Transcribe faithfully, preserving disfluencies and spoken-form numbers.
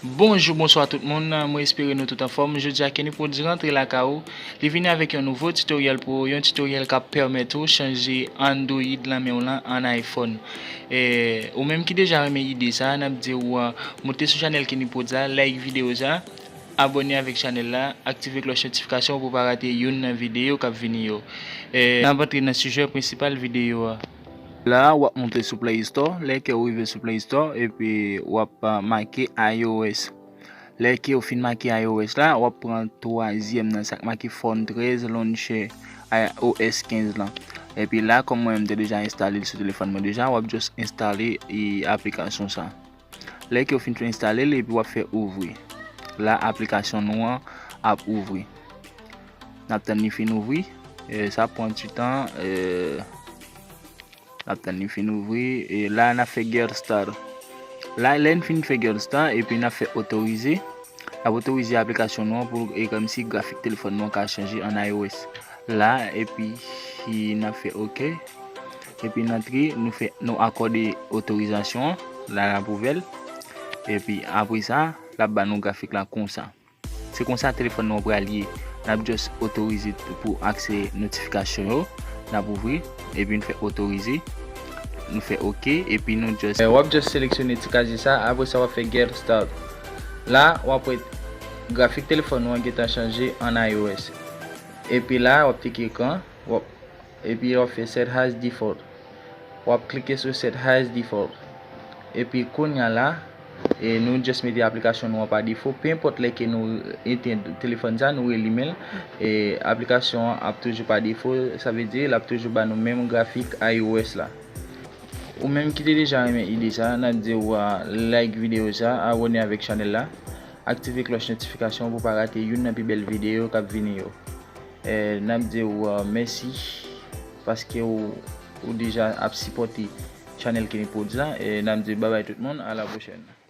Bonjou, bonswa tout moun, mwen espere nou tout anfòm. Jodi a Kenny Prodz rantre lakay ou, li vini avèk yon nouvo tutorial pou ou, yon tutorial k ap pèmèt ou chanje Android lan men w lan an iPhone. E, ou menm ki deja renmen ide sa, n ap di w, moute sou chanèl Kenny Prodz la, like videyo sa, abòne avèk chanèl la, aktive klòch notifikasyon pou pa rate youn nan videyo k ap vini yo. E, n ap antre nan sijè prensipal videyo a. La, w ap monte sou Play Store. Lè ke w rive sou Play Store, epi w ap, ah, make iOS. Lè ke w fin make iOS la, w ap pran twazyèm nan, sa k make Phone trèz Launcher, iOS kenz lan. Epi la, kòm mwen menm te deja enstale l sou telefòn mwen deja, w ap just enstale, e, aplikasyon sa. Lè ke w fin enstale l, epi w ap fè ouvri. La, aplikasyon nou an ap ouvri. N ap tann li fin ouvri. E, sa pran ti tan. E, n ap tann li fin ouvri. E la, n ap fè Get Start. La, lè n fin fè Get Start, epi n ap fè otorize. N ap otorize aplikasyon nou an pou, e, kòmsi grafik telefòn nou an ka chanje an iOS. La, epi n ap fè OK. Epi nan tri, nou fè, nou akòde otorizasyon an. La, n ap ouvè l. Epi apre sa, l ap ba nou grafik la konsa. Se konsa telefòn nou an pral ye. N ap just otorize pou aksè notifikasyon yo. N ap ouvri, epi n fè otorize. Nou fè OK, epi nou just, eh, w ap just seleksyone ti kazye sa, apre sa w ap fè Get Start. La, w ap wè grafik telefòn nou an gentan chanje an iOS. Epi la, w ap teke ekran, w ap, epi w ap fè Set as Default. W ap klike sou Set as Default. Epi kounye a la, e nou just mete aplikasyon nou an pa defo. Penenpòt lè ke nou etenn telefòn sa, nou relimen l, e aplikasyon an ap toujou pa defo. Sa vle di, l ap toujou ba nou menm grafik iOS la. Ou menm ki te deja renmen ide sa, n ap di w, ah, like videyo sa, abòne avèk chanèl la, aktive klòch notifikasyon pou pa rate youn nan pi bèl videyo k ap vini yo. E, n ap di w, ah, mèsi paske w, ou deja ap sipòte chanèl Kenny Prodz la. E n ap di babay tout moun, a la pwochèn.